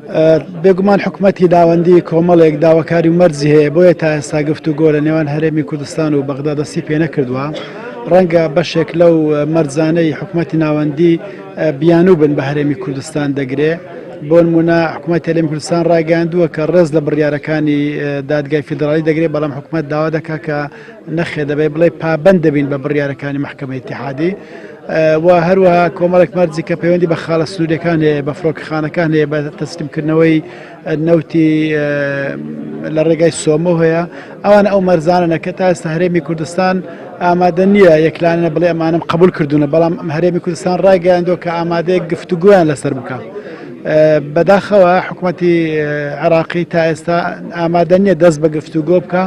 بێگومان حکومەتی ناوەندی کۆمەڵێک داواکاری و مەرجی هەیە، بۆیە تا ئێستا گفتوگۆ لە نێوان هەرێمی کوردستان و بەغدا دەستی پێ نەکردووە. ڕەنگە بەشێک لەو مەرجانەی حکومەتی ناوەندی بیانوو بن بە هەرێمی کوردستان دەگرێ. بۆ نمونە حکومەتی هەرێمی کوردستان ڕایگەیاندووە کە ڕێز لە بڕیارەکانی دادگای فیدراڵی دەگرێت، بەڵام حکومەت داوا دەکات کە نەخێ دەبێت بڵێ پابەند دەبین بە بڕیارەکانی مەحکەمەی ئیتیحادی و هەروەها کۆمەڵێک مەرجی کە پەیوەندی بە خاڵە سنووریەکان هەیە بە فڕۆکەخانەکان هەیە بە تەسلیمکردنەوەی نەوتی لە ڕێگای سۆمۆ هەیە ئەوان ئەو مەرزانە کە تا ئێستا هەرێمی کوردستان ئامادە نییە یەکلانە بڵێ ئەمانم قبول کردوونە بەڵام هەرێمی کوردستان ڕایگەیاندووە کە ئامادەیە گفتوگۆیان لەسەر بکە. بەداخەوە حکوومەتی عراقی تا ئێستا ئامادە نییە دەست بە گفتوگۆ بکە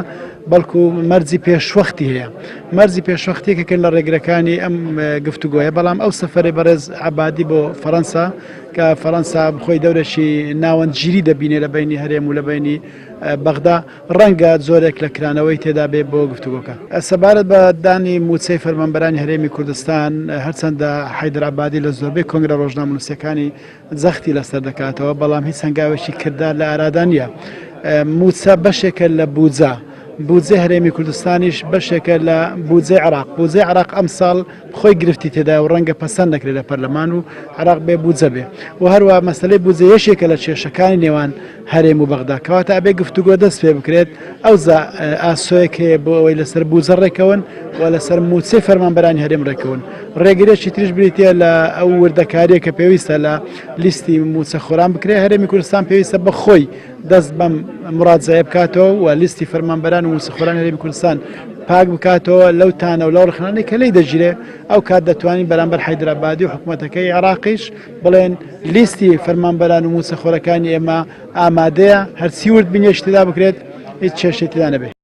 بەڵکو مەرجی پێشوەختی هەیە. مەرجی پێشوەخت یەکێکە لە ڕێگرەکانی ئەم گفتوگۆیە، بەڵام ئەو سەفەرەی بەڕێز عەبادی بۆ فەرەنسا کە فەرەنسا خۆی دەورێکی ناوەندگیری دەبینێ لە بەینی هەرێم و لە بەینی بەغدا، ڕەنگە جۆرێک لە کرانەوەی تێدا بێ بۆ گفتوگۆکە. سەبارەت بە دانی مووچەی فەرمانبەرانی هەرێمی کوردستان، هەرچەندە حەیدەر عەبادی لە زۆربەی کۆنگرە ڕۆژنامەنووسییەکانی جەختی لەسەر دەکاتەوە، بەڵام هیچ هەنگاوێکی کردار لە ئارادا نییە. مووچە بەشێکە لە بودجە، بودجەی هەرێمی کوردستانیش بەشێکە لە بودجەی عێراق، بودجەی عێراق ئەمساڵ خۆی گرفتی تێدایە و ڕەنگە پەسەند نەکرێت لە پەرلەمان و عێراق بێ بودجە بێ و هەروە مەسەلەی بودجە یەکێکە لە کێشەکانی نێوان هەرێم و بەغدا، کەواتە ئەبێ گفتوگۆ دەست پێ بکرێت، ئەوجا ئاسۆیەک هەیە بۆ ئەوەی لەسەر بودجە ڕێکەون و لەسەر مووچەی فەرمانبەرانی هەرێم ڕێکەون. ڕێگریەکی تریش بریتیە لە ئەو وردەکاریە کە پێویستە لە لیستی مووچەخۆران بکرێت، هەرێمی کوردستان پێویستە بە خۆی دەست بەم مڕاجەیە بکاتەوە و لیستی فەرمانبەران و مووچەخۆرانی هەرێمی کوردستان پاک بکاتەوە لەو تانە و لەو ڕەخنانەی کە لێی دەگیرێ، ئەو کات دەتوانین بەرامبەر حەیدرئابادی و حکوومەتەکەی عێراقیش بڵێن لیستی فەرمانبەران و مووچەخۆرەکانی ئێمە ئامادەیە، هەرچی وردبینیەکی تێدا بکرێت هیچ کێشەی تێدا نەبێت.